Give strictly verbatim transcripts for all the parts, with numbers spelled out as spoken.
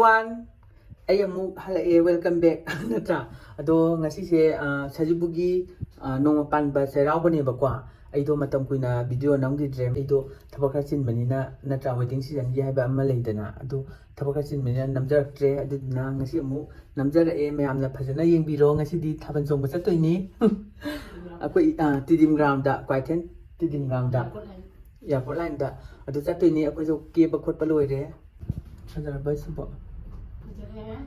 One ꯑꯩ ꯑꯃꯨꯛ ꯍꯜꯂꯛꯑꯦ, welcome back ꯅꯠꯇ꯭ꯔꯥ? ꯑꯗꯣ ꯉꯁꯤꯁꯦ ꯑ, ꯁꯖꯤꯕꯨꯒꯤ ꯑ, ꯅꯣꯡꯃ ꯄꯥꯟꯕ ꯆꯩꯔꯥꯎꯕꯅꯦꯕꯀꯣ꯫ ꯑꯩꯗꯣ ꯃꯇꯝ ꯀꯨꯏꯅ ꯚꯤꯗꯤꯑꯣ ꯅꯝꯈꯤꯗ꯭ꯔꯦ꯫ ꯑꯩꯗꯣ ꯊꯕꯛ ꯈꯔ ꯆꯤꯟꯕꯅꯤꯅ, ꯅꯠꯇ꯭ꯔꯥ, ꯋꯦꯗꯤꯡ ꯁꯤꯖꯟꯒꯤ ꯍꯥꯏꯕ ꯑꯃ ꯂꯩꯗꯅ, ꯑꯗꯨ ꯊꯕꯛ ꯈꯔ ꯆꯤꯟꯕꯅꯤꯅ ꯅꯝꯖꯔꯛꯇ꯭ꯔꯦ꯫ ꯑꯗꯨꯗꯨꯅ ꯉꯁꯤ ꯑꯃꯨꯛ ꯅꯝꯖꯔꯛꯑꯦ꯫ ꯃꯌꯥꯝꯅ ꯐꯖꯅ ꯌꯦꯡꯕꯤꯔꯣ꯫ ꯉꯁꯤꯗꯤ ꯊꯥꯕꯜ ꯆꯣꯡꯕ ꯆꯠꯇꯣꯏꯅꯤ꯫ ꯑꯩꯈꯣꯏ ꯑ, Tidim ground, Kwaithel Tidim ground, airport ꯂꯥꯏꯟꯗ꯫ ꯑꯗꯨ ꯆꯠꯇꯣꯏꯅꯤ꯫ ꯑꯩꯈꯣꯏꯁꯨ ꯀꯦꯕ ꯈꯣꯠꯄ ꯂꯣꯏꯔꯦ꯫ ꯐꯖꯔꯕ ꯁꯤꯕꯣ? ꯐꯖꯔꯦ꯫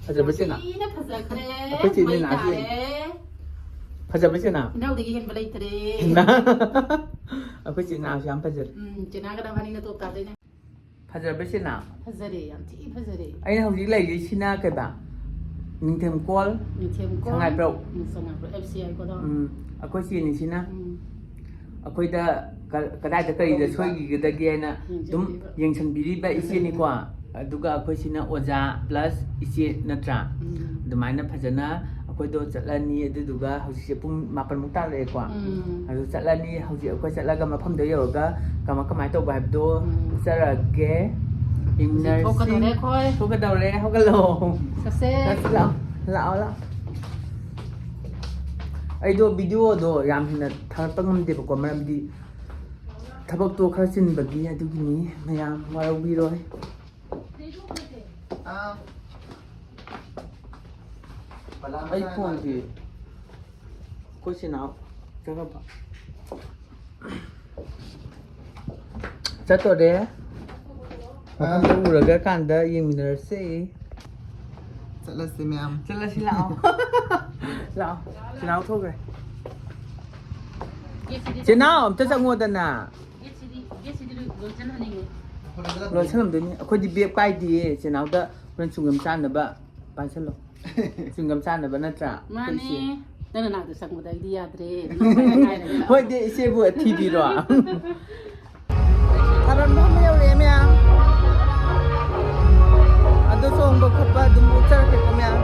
ꯐꯖꯕ ꯆꯦꯅꯥ? ꯊꯤꯅ ꯐꯖꯈ꯭ꯔꯦ꯫ ꯑꯩꯈꯣꯏ ꯆꯦ ꯃꯩ ꯅꯦꯅꯥꯁꯦ ꯇꯥꯔꯦ꯫ ꯐꯖꯕ ꯆꯦꯅꯥ? ꯏꯅꯥꯎꯗꯒꯤ ꯍꯦꯟꯕ ꯂꯩꯇ꯭ꯔꯦ꯫ ꯍꯦꯟꯅ? ꯑꯩꯈꯣꯏ ꯆꯦ ꯅꯦꯅꯥꯁꯨ ꯌꯥꯝ ꯐꯖꯔꯦ꯫ ꯎꯝ, ꯆꯦꯅꯥ ꯀꯅꯥ ꯐꯅꯤꯅ ꯇꯣꯞ ꯇꯥꯗꯣꯏꯅꯦ? ꯐꯖꯔꯕ ꯆꯦꯅꯥ? ꯐꯖꯔꯦ, ꯌꯥꯝ ꯊꯤ ꯐꯖꯔꯦ꯫ ꯑꯩꯅ ꯍꯧꯖꯤꯛ ꯂꯩꯔꯤꯁꯤꯅ ꯀꯩꯕ? ꯅꯤꯡꯊꯦꯝꯀꯣꯜ, ꯅꯤꯡꯊꯦꯝꯀꯣꯜ, ꯁꯉꯥꯏꯄ꯭ꯔꯧ꯫ ꯎꯝ, ꯁꯉꯥꯏꯄ꯭ꯔꯧ, ꯑꯦꯐ ꯁꯤ ꯑꯥꯏ ꯀꯣꯗꯣ꯫ ꯎꯝ, ꯑꯩꯈꯣꯏ ꯆꯦꯅꯤꯁꯤꯅ ꯎꯝ꯫ ꯑꯩꯈꯣꯏꯗ ꯀ-, ꯀꯗꯥꯏꯗ ꯀꯔꯤꯗ ꯁꯣꯏꯈꯤꯒꯗꯒꯦ ꯍꯥꯏꯅ ꯑꯗꯨꯝ ꯌꯦꯡꯁꯤꯟꯕꯤꯔꯤꯕ꯫ ꯌꯦꯡꯁꯤꯟꯕꯤꯔꯤꯕ ꯏꯆꯦꯅꯤꯀꯣ꯫ ꯑꯗꯨꯒ ꯑꯩꯈꯣꯏꯁꯤꯅ ꯑꯣꯖꯥ plus ꯏꯆꯦ ꯅꯠꯇ꯭ꯔꯥ? ꯎꯝ꯫ ꯑꯗꯨꯃꯥꯏꯅ ꯐꯖꯅ ꯑꯩꯈꯣꯏꯗꯣ ꯆꯠꯂꯅꯤ꯫ ꯑꯗꯨꯗꯨꯒ ꯍꯧꯖꯤꯛꯁꯦ ꯄꯨꯡ ꯃꯥꯄꯟꯃꯨꯛ ꯇꯥꯔꯛꯑꯦꯀꯣ꯫ ꯎꯝ꯫ ꯑꯗꯨ ꯆꯠꯂꯅꯤ꯫ ꯍꯧꯖꯤꯛ ꯑꯩꯈꯣꯏ ꯆꯠꯂꯒ ꯃꯐꯝꯗꯣ ꯌꯧꯔꯒ ꯀꯃꯥꯏ, ꯀꯃꯥꯏꯅ ꯇꯧꯕ ꯍꯥꯏꯕꯗꯣ ꯎꯝ꯫ ꯎꯠꯆꯔꯛꯑꯒꯦ꯫ ꯍꯧꯖꯤꯛ ꯌꯦꯡꯃꯤꯟꯅꯔꯁꯤ꯫ ꯊꯣꯛꯀꯗꯧꯔꯦ ꯑꯩꯈꯣꯏ꯫ ꯊꯣꯛꯀꯗꯧꯔꯦ꯫ ꯍꯧꯒꯠꯂꯣ꯫ ꯆꯠꯁꯦ꯫ ꯆꯠꯁꯤ ꯂꯥꯛꯑꯣ꯫ ꯂꯥꯛꯑꯣ, ꯂꯥꯛꯑꯣ꯫ ꯑꯩꯗꯣ ꯚꯤꯗꯤꯑꯣꯗꯣ ꯌꯥꯝ ꯍꯦꯟꯅ ꯊꯥꯒꯠꯄ ꯉꯝꯗꯦꯕꯀꯣ, ꯃꯔꯝꯗꯤ ꯊꯕꯛꯇꯣ ꯈꯔ ꯆꯤꯟꯕꯒꯤ꯫ ꯑꯗꯨꯒꯤꯅꯤ, ꯃꯌꯥꯝ ꯋꯥꯔꯧꯕꯤꯔꯣꯏ꯫ ꯑꯥ꯫ ꯑꯩ ꯐꯣꯟꯗꯤ ꯑꯩꯈꯣꯏ ꯆꯦ ꯅꯥꯎ ꯆꯠꯈ꯭ꯔꯕ? ꯆꯠꯇꯣꯔꯦ꯫ ꯃꯐꯝꯗ ꯎꯔꯒ ꯀꯥꯟꯗ ꯌꯦꯡꯃꯤꯟꯅꯔꯁꯦ꯫ ꯆꯠꯂꯁꯤ ꯃꯌꯥꯝ꯫ ꯆꯠꯂꯁꯤ ꯂꯥꯛꯑꯣ꯫ ꯂꯥꯛꯑꯣ꯫ ꯆꯦ ꯅꯥꯎ ꯊꯣꯛꯈ꯭ꯔꯦ꯫ ꯆꯦ ꯅꯥꯎ ꯑꯝꯇ ꯆꯪꯉꯣꯗꯅ꯫ ꯂꯣꯟꯁꯜꯂꯝꯗꯣꯏꯅꯤ꯫ ꯑꯩꯈꯣꯏꯗꯤ ꯕꯦꯒ ꯄꯥꯏꯗꯤꯌꯦ꯫ ꯆꯦ ꯅꯥꯎꯗ ꯍꯣꯔꯦꯟ ꯆ꯭ꯋꯤꯡꯒꯝ ꯆꯥꯅꯕ ꯄꯥꯏꯁꯜꯂꯣ꯫ ꯆ꯭ꯋꯤꯡꯒꯝ ꯆꯥꯅꯕ ꯅꯠꯇ꯭ꯔꯥ? ꯃꯥꯅꯦ꯫ ꯑꯩꯈꯣꯏ ꯏꯆꯦ꯫ ꯅꯪ ꯅꯅꯥꯛꯇ ꯆꯪꯕꯗ ꯑꯩꯗꯤ ꯌꯥꯗ꯭ꯔꯦ꯫ ꯍꯣꯏꯗꯤ ꯏꯆꯦꯕꯨ ꯊꯤꯕꯤꯔꯣ꯫ ꯊꯥꯕꯜ ꯃꯐꯝ ꯌꯧꯔꯛꯑꯦ ꯃꯌꯥꯝ꯫ ꯑꯗꯣ ꯆꯣꯡꯕ ꯈꯣꯠꯄ ꯑꯗꯨꯝ ꯎꯠꯆꯔꯛꯀꯦꯀꯣ ꯃꯌꯥꯝ꯫